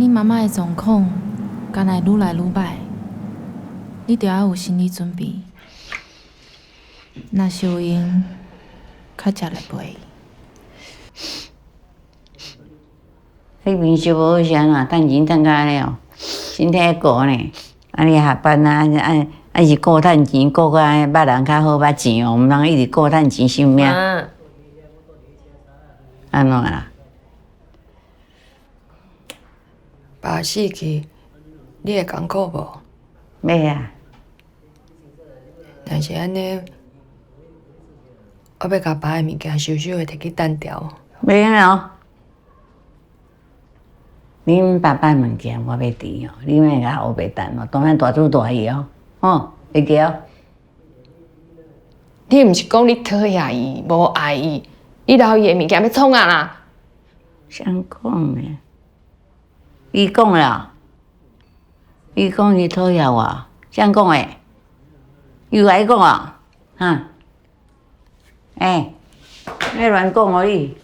你媽媽的狀況，敢會愈來愈䆀，你著愛有心理準備。若是有閒，較常來陪伊。彼邊小無是按怎趁錢趁甲按呢哦，身體顧呢，啊你下班啊啊啊是顧趁錢顧甲捌人較好捌錢哦，毋通一直顧趁錢性命。按怎啦？爸死去，你會艱苦無？欲啊。若是按呢，我欲共爸的物件收收的提去單調。袂用哦。恁爸爸的物件我欲挃哦，你莫共我烏白等哦，當然大主大意哦，吼，會記哦。你毋是講你討厭伊，無愛伊，你留伊的物件欲創啊啦？誰講的？伊講啦，伊講伊討厭我，誰講的？伊有共你講啊？哈？欸，莫亂講哦你。